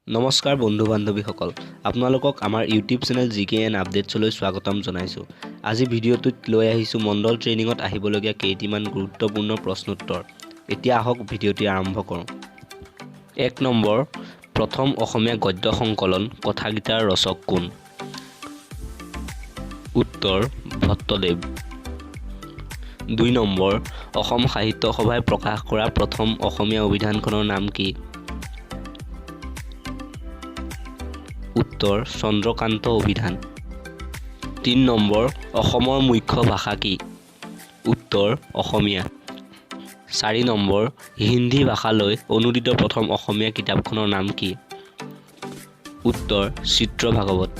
নমস্কাৰ বন্ধু বান্ধৱীসকল, আপোনালোকক আমাৰ ইউটিউব চেনেল GKN আপডেটছলৈ স্বাগতম জনাইছোঁ। আজি ভিডিঅ'টোত লৈ আহিছোঁ মণ্ডল ট্ৰেইনিঙত আহিবলগীয়া কেইটিমান গুৰুত্বপূৰ্ণ প্ৰশ্নোত্তৰ। এতিয়া আহক ভিডিঅ'টি আৰম্ভ কৰোঁ। 1 নম্বৰ, প্ৰথম অসমীয়া গদ্য সংকলন কথাগীতাৰ ৰচক কোন? উত্তৰ ভট্টদেৱ। 2 নম্বৰ, অসম সাহিত্য সভাই প্ৰকাশ কৰা প্ৰথম অসমীয়া অভিধানখনৰ নাম কি? উত্তৰ চন্দ্ৰকান্ত অভিধান। 3 নম্বৰ, অসমৰ মুখ্য ভাষা কি? উত্তৰ অসমীয়া। 4 নম্বৰ, হিন্দী ভাষালৈ অনুদিত প্ৰথম অসমীয়া কিতাপখনৰ নাম কি? উত্তৰ চিত্ৰ ভাগৱত।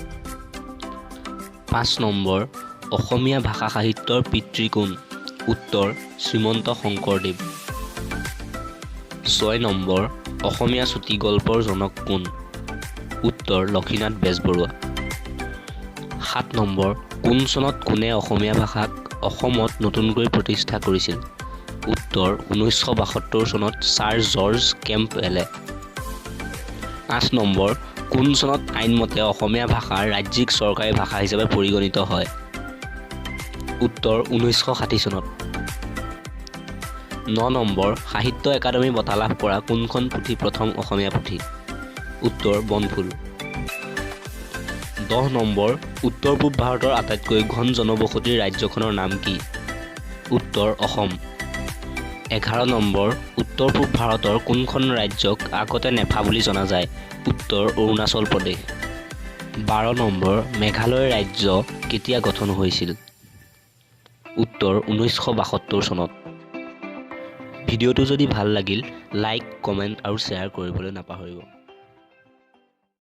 5 নম্বৰ, অসমীয়া ভাষা সাহিত্যৰ পিতৃ কোন? উত্তৰ শ্ৰীমন্ত শংকৰদেৱ। 6 নম্বৰ, অসমীয়া চুটিগল্পৰ জনক কোন? উত্তৰ লক্ষীনাথ বেজবৰুৱা। 7 নম্বৰ, কোন চনত কোনে অসমীয়া ভাষাক অসমত নতুনকৈ প্ৰতিষ্ঠা কৰিছিল? উত্তৰ 1972 চনত ছাৰ জৰ্জ কেম্পবেলে। 8 নম্বৰ, কোন চনত আইনমতে অসমীয়া ভাষা ৰাজ্যিক চৰকাৰী ভাষা হিচাপে পৰিগণিত হয়? উত্তৰ 1960 চনত। 9 নম্বৰ, সাহিত্য একাডেমী বঁটা লাভ কৰা কোনখন পুথি প্ৰথম অসমীয়া পুথি? উত্তৰ বনফুল। 10 নম্বৰ, উত্তৰ পূব ভাৰতৰ আটাইতকৈ ঘন জনবসতিৰ ৰাজ্যখনৰ নাম কি? উত্তৰ অসম। 11 নম্বৰ, উত্তৰ পূব ভাৰতৰ কোনখন ৰাজ্যক আগতে নেফা বুলি জনা যায়? উত্তৰ অৰুণাচল প্ৰদেশ। 12 নম্বৰ, মেঘালয় ৰাজ্য কেতিয়া গঠন হৈছিল? উত্তৰ 1972 চনত। ভিডিঅ'টো যদি ভাল লাগিল লাইক, কমেণ্ট আৰু শ্বেয়াৰ কৰিবলৈ নাপাহৰিব।